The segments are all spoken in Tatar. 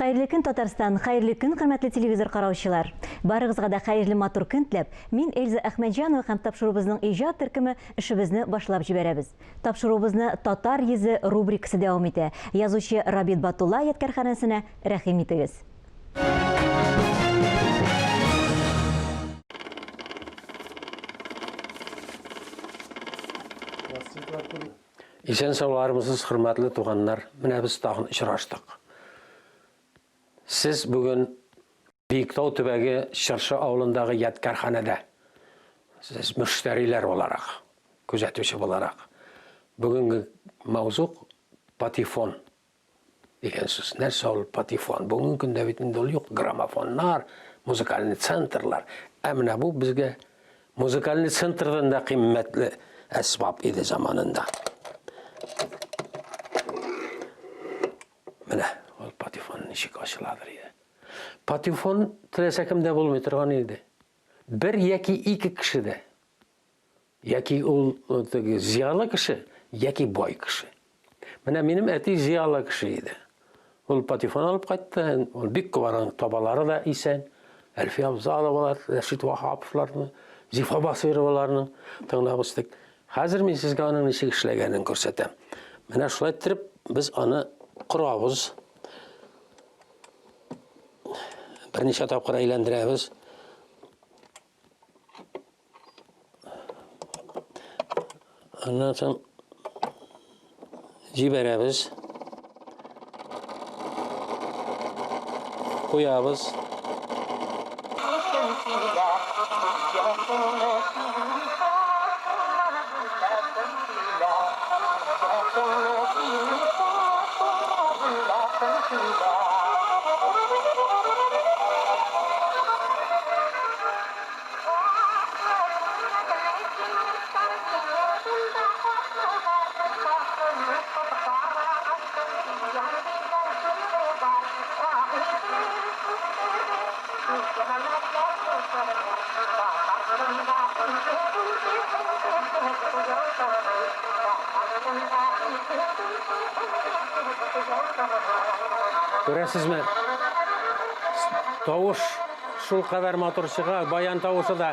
Хәерле көн, Татарстан! Хәерле көн, хөрмәтле телевизор караучылар! Барыгызга да хәерле матур көн теләп, мин Эльза Әхмәтҗанова һәм тапшыруыбызның иҗат төркеме эшебезне башлап җибәрәбез. Тапшыруыбызны Татар йөзе рубрикасы дәвам итә. Язучы Рабит Батулла ядкәрханәсенә рәхим итегез. Исән-саулармысыз, хөрмәтле туганнар. Менә без тагын очраштык. Сез бүген Биектау төбәге Чыршы авылындагы ядкәрханәдә. Сез мөштәриләр буларак, күзәтүче буларак. Бүгенге мавзук патефон дигән сүз. Нәрсә ул патефон? Бүгенге көндә бит инде ул юк. Граммофоннар, музыкальный центрлар. Ә менә бу безгә музыкальный центрдан да кыйммәтле әсбап иде заманында. Менә ул патефон ничек ачыладыр иде. Патефон теләсә кемдә булмый торган иде. Бер яки ике кешедә. Яки ул теге зыялы кеше, яки бай кеше. Менә минем әти зыялы кеше иде. Ул патефон алып кайтты, ул бик күп аның табалары да исән. Әлфия Абзаловалар, Рәшит Ваһаповларны, Зифа Басыйроваларны тыңлап үстек. Хәзер мин сезгә аның ничек эшләгәнен күрсәтәм. Менә шулай иттереп без аны корабыз. Берничә тапкыр әйләндерәбез. Аннан соң җибәрәбез. Куябыз. Күрәсезме? Тавыш Шул кадәр матур чыга, баян тавышы да.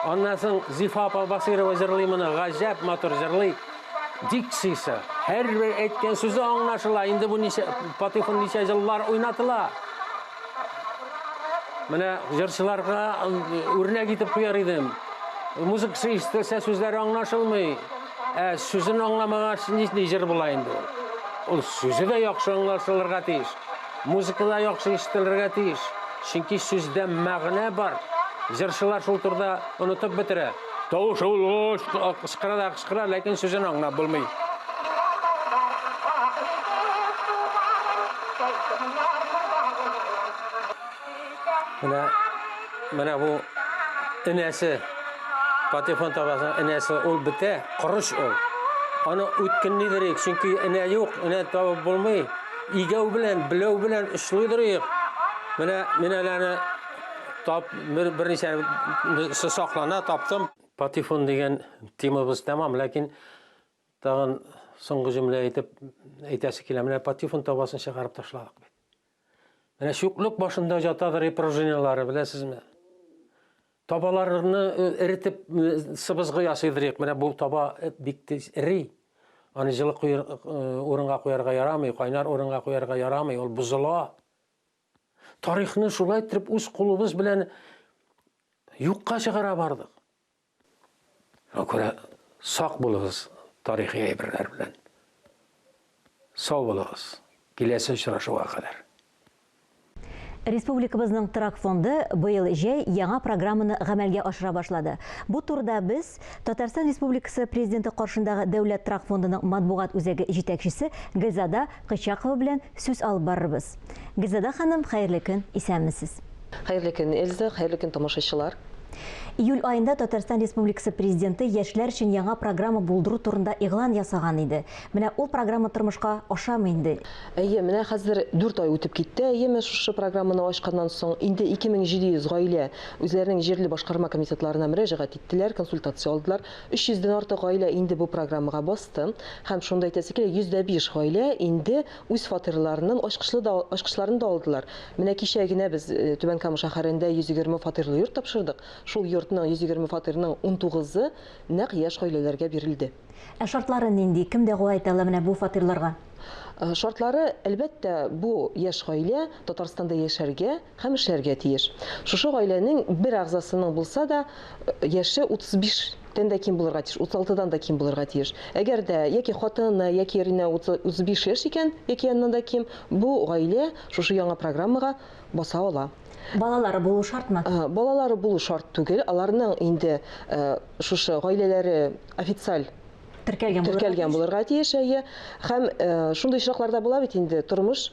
Аннан соң Зифа апа Басыйрова җырлый моны, гаҗәп матур җырлый. Дикциясе, һәрбер әйткән сүзе аңлашыла. Инде бу ничә патефон ничә еллар уйнатыла. Менә җырчыларга үрнәк итеп куяр идем. Музыкасы ишетелсә, сүзләре аңлашылмый. Ә сүзен аңламагач, нинди җыр була инде ул? Ул сүзе дә яхшы аңлашылырга тиеш. Музыка да яхшы ишетелергә тиеш, чөнки сүздә мәгънә бар. Җырчылар шул турыда онытып бетерә. Тавышы ул кычкыра да кычкыра, ләкин сүзен аңлап булмый. Менә, менә бу энәсе, патефон табасың, энәсе ул бетә, корыч ул. Аны үткенлидерик, чөнки энә юк, энә табып булмый. Игәү белән, беләү белән очлыйдырыйк. Менә мин әле аны тап, бер, берничә саклана, таптым. Патефон дигән темабыз тәмам, ләкин тагын соңгы җөмлә әйтеп әйтәсе килә. Менә патефон табасын чыгарып ташладык бит. Менә чүплек башында ятадыр и пружиналары, беләсезме? Табаларны э, эретеп э, сыбызгы ясыйдыр. Менә бу таба э, бик тиз эри. Аны җылы куер, урынга куярга ярамый, кайнар урынга куярга ярамый, ул бозыла. Тарихны шулай итеп үз кулыбыз белән юкка чыгара бардык. Шуңа күрә сак булыгыз тарихи әйберләр белән. Сау булыгыз. Киләсе очрашуга кадәр. Республикабызның торак фонды быел җәй яңа программаны гамәлгә ашыра башлады. Бу турыда без Татарстан Республикасы Президенты каршындагы Дәүләт торак фондының матбугат үзәге җитәкчесе Гөлзада Кычакова белән сүз алып барырбыз. Гөлзада ханым, хәерле көн, исәнмесез. Хәерле көн, Эльза, хәерле көн, тамашачылар. Июль аенда Татарстан Республикасы Президенты яшьләр өчен яңа программа булдыру турында игълан ясаган иде. Менә ул программа тормышка ашамы инде? Әйе, менә хәзер дүрт ай үтеп китте, әйеме, шушы программаны ачканнан соң. Инде 2700 гаилә үзләренең җирле башкарма комитетларына мөрәҗәгать иттеләр, консультация алдылар. 300 дән артык гаилә инде бу программага басты. Һәм шуны да әйтәсе килә, 105 гаилә инде үз фатирларының ачкычлы да, ачкычларын да алдылар. Менә кичә генә без Түбән Кама шәһәрендә 120 фатирлы йорт тапшырдык. Шул йортның, 120 фатирның унтугызы нәкъ яшь гаиләләргә бирелде. Ә шартлары нинди? Кем дәгъва итә ала менә бу фатирларга? Шартлары, әлбәттә, бу яшь гаилә Татарстанда яшәргә һәм эшләргә тиеш. Шушы гаиләнең бер әгъзасының булса да яше 35 тән дә ким булырга тиеш, 36 дан да ким булырга тиеш. Әгәр дә яки хатынына, яки иренә 35 яшь икән, яки аннан да ким, бу гаилә шушы яңа программага баса ала. Балалары булу шартмы? Балалары булу шарт түгел. Аларның инде шушы гаиләләре официаль теркәлгән булырга теркәлгән булырга тиеш, әйе. Һәм шундый очракларда була бит инде, тормыш,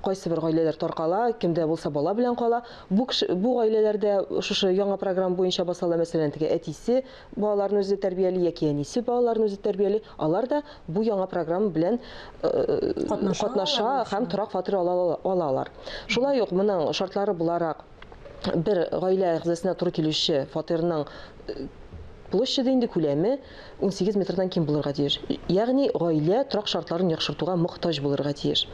кайсы бер гаиләләр таркала, кемдә булса бала белән кала. Бу кеше, бу гаиләләрдә шушы яңа программа буенча баса ала, мәсәлән, теге әтисе балаларны үзе тәрбияли яки әнисе балаларны үзе тәрбияли, алар да бу яңа программа белән катнаша һәм торак фатир ала алалар. Шулай ук моның шартлары буларак бер гаилә әгъзасына туры килүче фатирның площаде инде күләме 18 метрдан ким булырга тиеш. Ягъни гаилә торак шартларын яхшыртуга мохтаҗ булырга тиеш.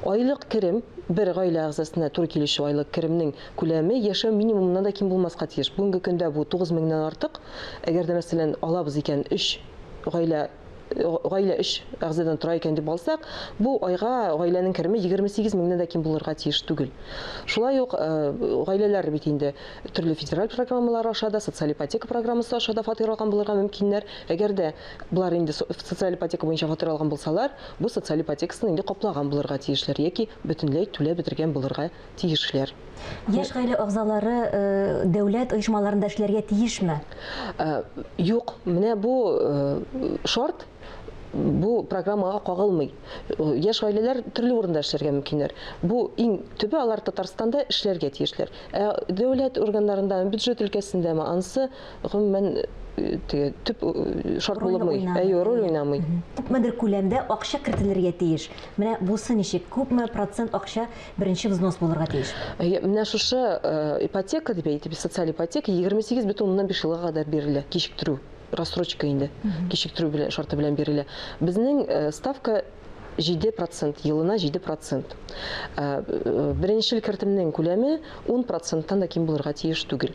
Айлык керем бер гаилә әгъзасына туры килүче айлык керемнең күләме яшәү минимумыннан да ким булмаска тиеш. Бүгенге көндә бу 9 меңнән артык. Әгәр дә, мәсәлән, алабыз икән, өч гаилә гаилә өч әгъзадан тора икән дип алсак, бу айга гаиләнең кереме 28 меңнән дә ким булырга тиеш түгел. Шулай ук гаиләләр бит инде төрле федераль программалар аша да, социаль ипотека программасы аша да фатир алган булырга мөмкиннәр. Әгәр дә болар инде социаль ипотека буенча фатир алган булсалар, бу социаль ипотекасын инде каплаган булырга тиешләр яки бөтенләй түләп бетергән булырга тиешләр. Яшь гаилә әгъзалары дәүләт оешмаларында эшләргә тиешме? Юк, менә бу шарт бу программага кагылмый. Яшь гаиләләр төрле урында эшләргә мөмкиннәр. Бу иң төбе алар Татарстанда эшләргә тиешләр. Ә дәүләт органнарында, бюджет өлкәсендәме, анысы гомумән теге төп шарт булмый. Әйе, роль уйнамый. Күпмедер күләмдә акча кертелергә тиеш. Менә бусы ничек? Күпме процент акча беренче взнос булырга тиеш? Менә шушы ипотека дип әйтеп, социаль ипотека 28,5 елга кадәр бирелә, кичектерү, рассрочка инде, кичектерү белән, шарты белән бирелә. Безнең ставка 7%, елына 7%. Беренчел кертемнең күләме 10 проценттан да ким булырга тиеш түгел.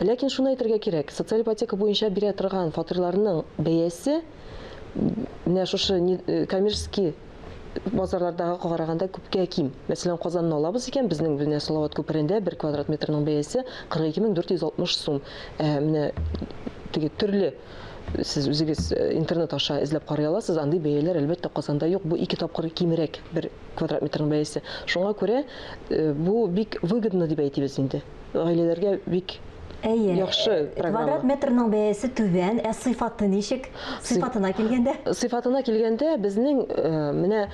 Ләкин шуны әйтергә кирәк, социаль ипотека буенча бирә торган фатирларның бәясе менә шушы коммерческий базарлардагы караганда күпкә ким. Мәсәлән, Казанны алабыз икән, безнең менә Салават күперендә бер квадрат метрның бәясе 42460 сум. Ә менә теге төрле сез үзегез интернет аша эзләп карый аласыз, андый бәяләр әлбәттә Казанда юк. Бу ике тапкыр кимрәк бер квадрат метрның бәясе. Шуңа күрә бу бик выгодно дип әйтибез инде. Гаиләләргә бик Әйе. Яхшы программа. Квадрат метрның бәясе түбән, ә сыйфаты ничек? Сыйфатына килгәндә? Сыйфатына килгәндә, безнең менә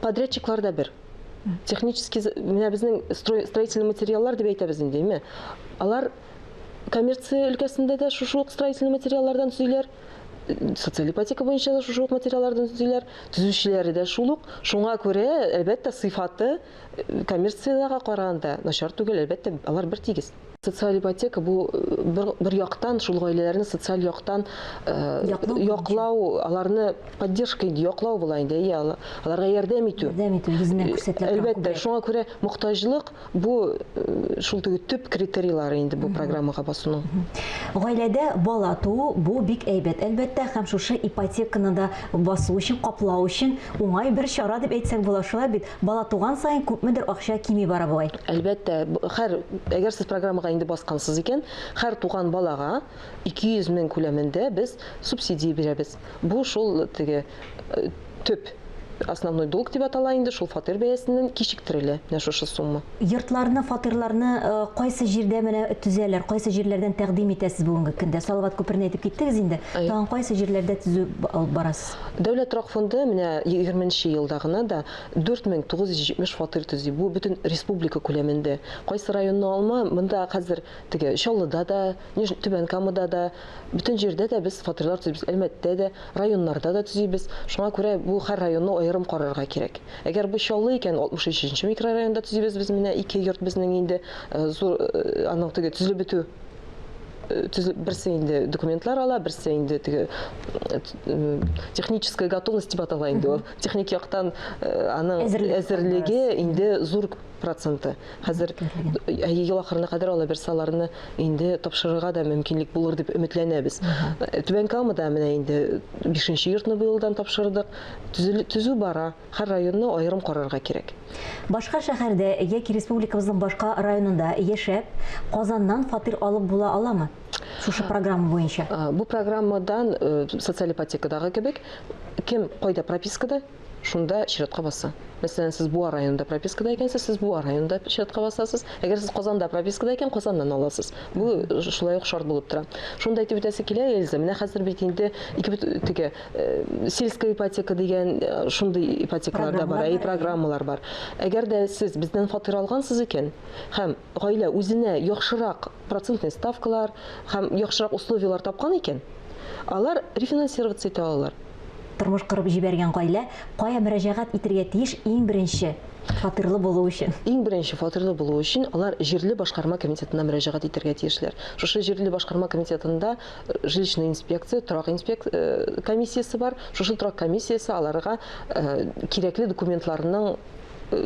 подрядчиклар да бер. Технический, менә безнең строительный материаллар дип әйтәбез инде, әйме? Алар коммерция өлкәсендә дә шушы ук строительный материаллардан төзиләр, социаль ипотека буенча да шушы ук материаллардан төзиләр, төзүчеләре дә шул ук. Шуңа күрә, әлбәттә, сыйфаты коммерциядәгә караганда начар түгел, әлбәттә, алар бер тигез. Социаль ипотека бу бер яктан шул гаиләләрне социаль яктан яклау, аларны поддержка инде, яклау була инде, әйе, аларга ярдәм итү. Ярдәм итү йөзеннән күрсәтелә. Әлбәттә, шуңа күрә мохтаҗлык бу шул теге төп критерийлары инде бу программага басуның. Гаиләдә бала туу бу бик әйбәт, әлбәттә, һәм шушы ипотеканы да басу өчен, каплау өчен уңай бер чара дип әйтсәк була, шулай бит? Бала туган саен күпмедер акча кими бара бугай. Әлбәттә, һәр, әгәр сез программага инде баскансыз икән, һәр туган балага 200 мең күләмендә без субсидия бирәбез. Бу шул теге төп Основной долг дип атала инде, шул фатир бәясеннән кичектерелә менә шушы сумма. Йортларны, фатирларны кайсы җирдә менә төзәләр, кайсы җирләрдән тәкъдим итәсез бүгенге көндә? Салават күперен әйтеп киттегез инде. Тагын кайсы җирләрдә төзү алып барасыз? Дәүләт торак фонды менә егерменче елда гына да 4970 фатир төзи. Бу бөтен республика күләмендә. Кайсы районны алма, монда хәзер теге Чаллыда да, Түбән Камада да, бөтен җирдә дә без фатирлар төзибез. Әлмәттә дә, районнарда да төзибез. Шуңа күрә бу һәр районны аерым карарга кирәк. Әгәр бу Чаллы икән, 63 нче микрорайонда төзибез без менә ике йорт безнең инде зур аның теге төзелеп бетү төзелеп берсе инде документлар ала, берсе инде теге техническая готовность дип атала инде ул. Техник яктан аның әзерлеге инде зур проценты. Хәзер ел ахырына кадәр ала бирсә аларны инде тапшырырга да мөмкинлек булыр дип өметләнәбез. Түбән Камада менә инде бишенче йортны быелдан тапшырдык. Төзү бара. Һәр районны аерым карарга кирәк. Башка шәһәрдә яки республикабызның башка районында яшәп, Казаннан фатир алып була аламы? Шушы программа буенча. Бу программадан социаль ипотекадагы кебек, кем кайда пропискада, шунда чиратка баса. Мәсәлән, сез Буа районында пропискада икәнсез, сез Буа районында чиратка басасыз. Әгәр сез Казанда пропискада икән, Казаннан аласыз. Бу шулай ук шарт булып тора. Шуны да әйтеп үтәсе килә, Эльза, менә хәзер бит инде ике теге сельская ипотека дигән шундый ипотекалар да бар, әй, программалар бар. Әгәр дә сез бездән фатир алгансыз икән, һәм гаилә үзенә яхшырак процентный ставкалар һәм яхшырак условияләр тапкан икән, алар рефинансироваться итә алалар. Тормыш корып җибәргән гаилә кая мөрәҗәгать итергә тиеш иң беренче фатирлы булу өчен? Иң беренче фатирлы булу өчен алар җирле башкарма комитетына мөрәҗәгать итәргә тиешләр. Шушы җирле башкарма комитетында жилищная инспекция, торак инспек комиссиясе бар. Шушы торак комиссиясе аларга кирәкле документларның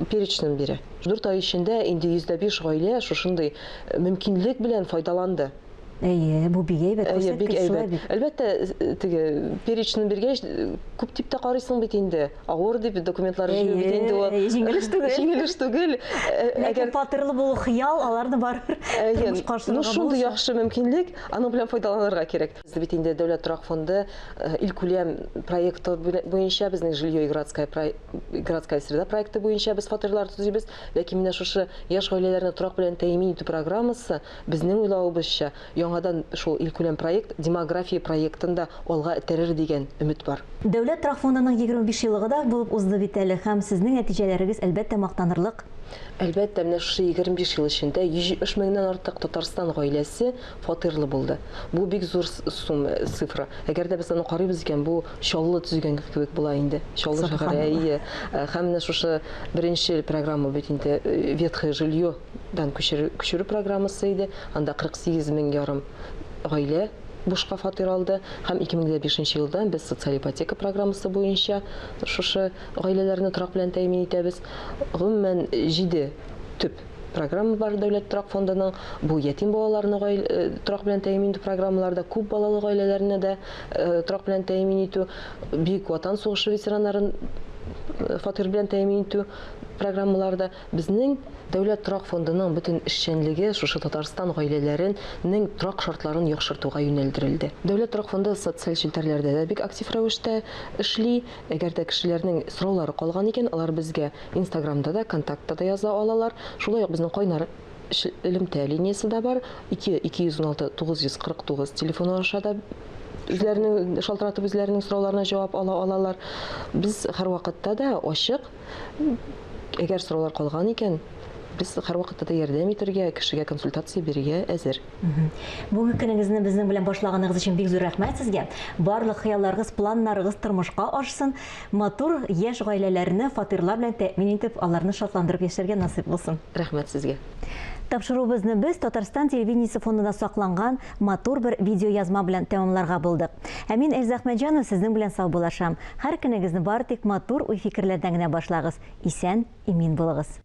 перечнен бирә. Дүрт ай эчендә инде 105 гаилә шушындый мөмкинлек белән файдаланды. Әйе, бу бик әйбәт Әйе, бик күрсәткеч, шулай әйбәт. бит. Әлбәттә, теге перечнен биргәч, күп дип тә карыйсың бит инде. Авыр дип документлар җыю бит инде ул. Әйе, җиңел эш түгел. Җиңел эш түгел. Ләкин Әгәр фатирлы булу хыял, аларны барыбер Әйе, тормышка ну ашырырга шундый булыша. яхшы мөмкинлек, аның белән файдаланырга кирәк. Бездә бит инде Дәүләт торак фонды илкүләм проекты буенча безнең Жилье и городская городская среда проекты буенча без фатирлар төзибез. Ләкин менә шушы яшь гаиләләрне торак белән тәэмин итү программасы Безнең уйлавыбызча, яңадан шул илкүләм проект демография проектын да алга этәрер дигән өмет бар. Дәүләт торак фондының 25 еллыгы да булып узды бит әле һәм сезнең нәтиҗәләрегез, әлбәттә, мактанырлык. Әлбәттә, менә шушы 25 ел эчендә 170 меңнән артык Татарстан гаиләсе фатирлы булды. Бу бик зур сумма, цифра. Әгәр дә без аны карыйбыз икән, бу Чаллы төзегән кебек була инде. Чаллы шәһәре, әйе. Һәм менә шушы беренче программа бит инде Ветхое жилье дан күчерү, күчерү программасы иде. Анда 48 мең ярым гаилә бушка фатир алды. Һәм 2005 нче елдан без социаль ипотека программасы буенча шушы гаиләләрне торак белән тәэмин итәбез. Гомумән, җиде төп программа бар Дәүләт торак фондының. Бу ятим балаларны торак белән тәэмин итү программалары да, күп балалы гаиләләрне дә торак белән тәэмин итү, Бөек Ватан сугышы ветераннарын фатир белән тәэмин итү программалары да. Безнең Дәүләт торак фондының бөтен эшчәнлеге шушы Татарстан гаиләләренең торак шартларын яхшыртуга юнәлдерелде. Дәүләт торак фонды социаль челтәрләрдә дә бик актив рәвештә эшли. Әгәр дә кешеләрнең сораулары калган икән, алар безгә Инстаграмда да, Контактта да яза алалар. Шулай ук безнең кайнар элемтә линиясе дә бар. 2 216 949 телефоны аша да үзләренең шалтыратып үзләренең сорауларына җавап ала алалар. Без һәрвакытта да ачык. Әгәр сораулар калган икән, без һәрвакытта да ярдәм итәргә, кешегә консультация бирергә әзер. Бүгенге көнегезне безнең белән башлаганыгыз өчен бик зур рәхмәт сезгә. Барлык хыялларыгыз, планнарыгыз тормышка ашсын. Матур яшь гаиләләрне фатирлар белән тәэмин итеп, аларны шатландырып яшәргә насыйп булсын. Рәхмәт сезгә. Тапшыруыбызны без Татарстан телевидениесе фондында сакланган матур бер видеоязма белән тәмамларга булдык. Ә мин, Эльза Әхмәтҗанова, сезнең белән саубуллашам. Һәр көнегезне бары тик матур уй-фикерләрдән генә башлагыз. Исән, имин булыгыз.